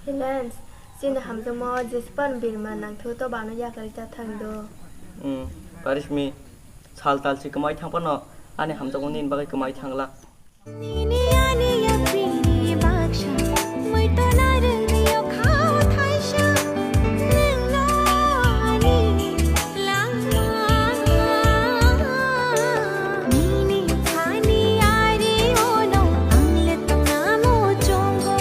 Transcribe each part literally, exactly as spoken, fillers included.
Lance, chini hamjakma jespan birma nangthu to bano yakarwi ta thang do. Hmm, parismi, sal tal si kwmai thang phano ani hamjakma nini bagwi kwmai thangla. Nini ani yapini baksa, muitu narwgni o khao thaisa, nwngno ani langma. Nini thani ari ono ang le tongna muchungo.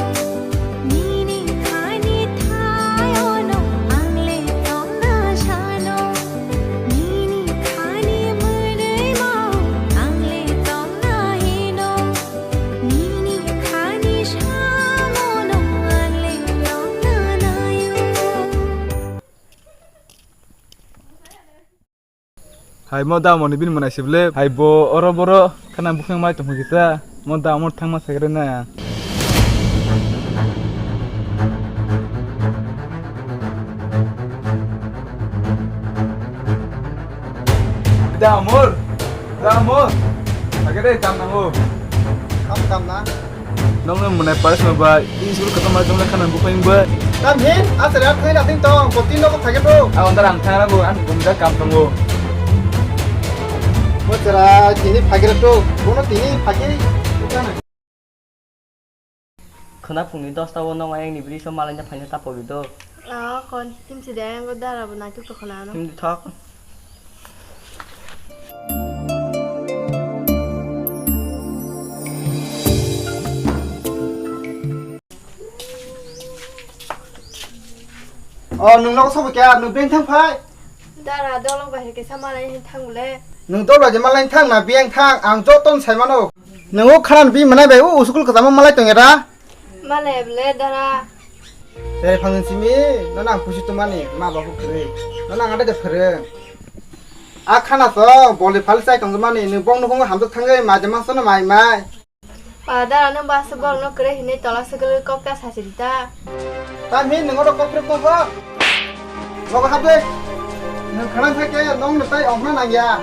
Nini thani thai ono ang le tongna sano. Nini thani mwnwi mao ang le tongna hino. Nini thani samono ang le tongna naio. Hai mo da moni bini mwnai sible. Hai bo oro boro khana bukhang mai tongkha kisa. Mo da mo thangma segre na. Da amor. Da amor. Agere tam nango. Kam kam na. Nongno mwnai paris ma bai, in suru kotor ma jongna khana bukhang bai. Tam hin, asari at khaina tin tong, koti nogo phage bro. A ondar ang thang rango, an gumja kam tongo. Mo chara tini phage to, bono tini phage. Khwna phungni dosta o nong ayangni bwrwi so malaina phaina ta pogwi do. A kon, himsi de ayang go dara bo naituk to khwna no. Himdi thok. O, nwng nogo sobo kya? Nwng beng thang phai. Dara dolok bai kisa malai hin thang le. Nwng dolok bai malai thang na beng thang, ang joto sai mano. Nwng o khana bi manai bai o school kwchama malai tong era. Malai bole dara. Tere phang simi, no nang pusi tumani, ma babu kre. No nang ada de phere. A khana so, boli phal sai tong mani, nwng bong nukhung hamjak thangwi, ma jama sono mai mai. Pa dara no ba se borok no kwrwi hinwi tola swkagwi kok ta sachiri ta. Tam hin nwng oro kok kwrwi tong kho. Nogo hap de. Nwng khana thake nong no tai ongna nangya.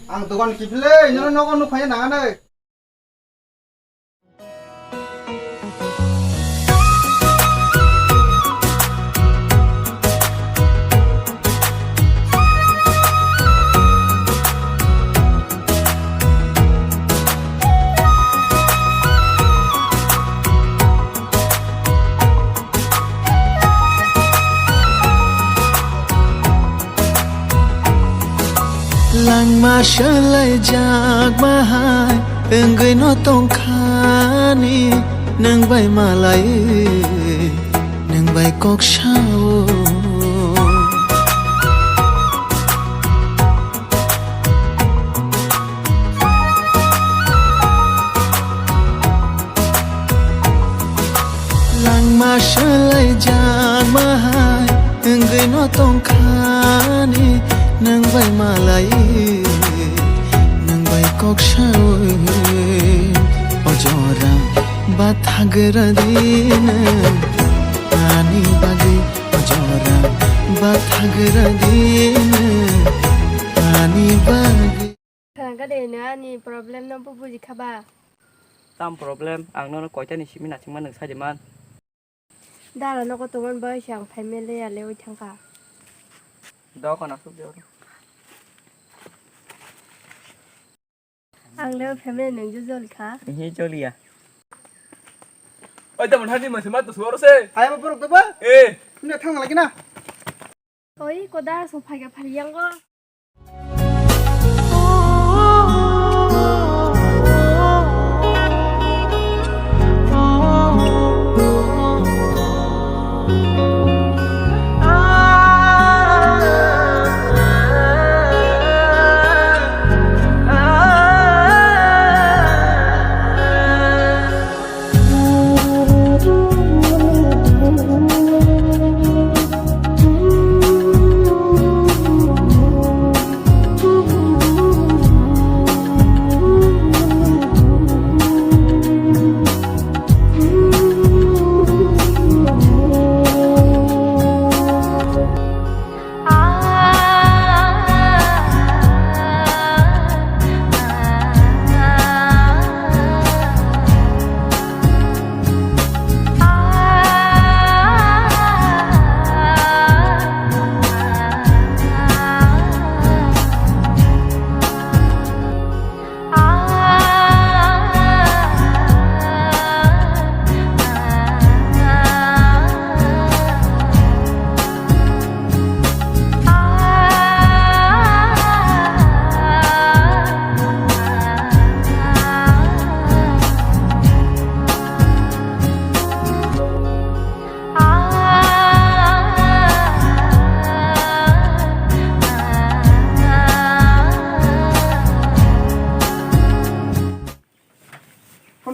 Ang dogan kiphilwi, nono nogo nukphai nanganai. Langma swlaijak bahai wngwi no tongkhani, nwng bai malai, nwng bai kok sao. Langma swlaijak bahai wngwi no tongkhani, nwng bai malai, nwng bai kok sawi. O jora bathagra di nwng ani bagwi, o jora bathagra di nwng ani bagwi. Khwrang kha de, nw ani problem no bo buji kha ba? Tam problem, ang nono koitani simi nachingma nwng sai di man. Dara nogo tongmani bai se ang family ya lewi thangkha. Dok na suk jor. Ang lewi family nwng jo joli kha. Ihi joli ya. Oi, tamo thani mase mat suwaro se. Ayam borok doba? Eh. Nw thang lagi na. Oi, koda song phaikha phari yango.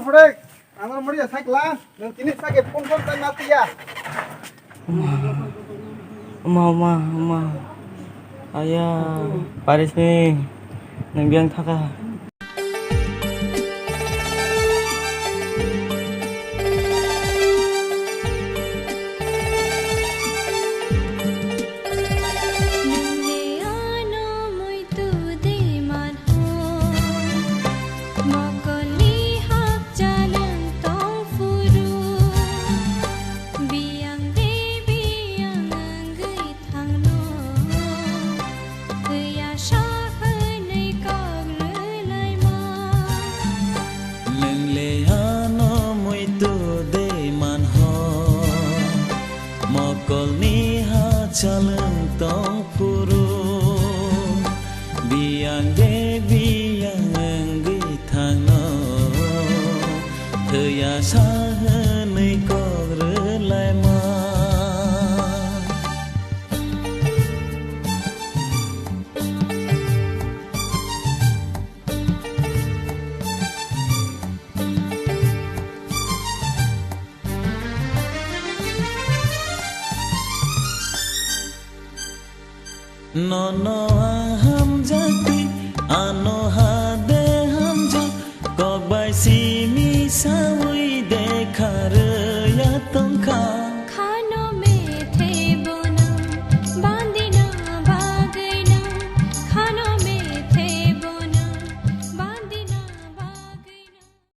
Morek, ano mori ya sakla, nang tini sake phone call tan mati ya. Uma, uma, uma. Aya, Paris ni, nang biang thaka. Nungni ano muitu de manho, mokolni hakchalwng tong phuru, biyang de biyang wngwi thangno, thwiya sa hwnwi kok rwlaima. Nungle ano muitu de manho, mokolni hakchalwng tong phuru, biyang de biyang wngwi thangno, thwiya sa hwnwi kok rwlaima. Nono ang hamjakti, ano hade hamjak, kok bai simi sawi dekha rwya tongkha.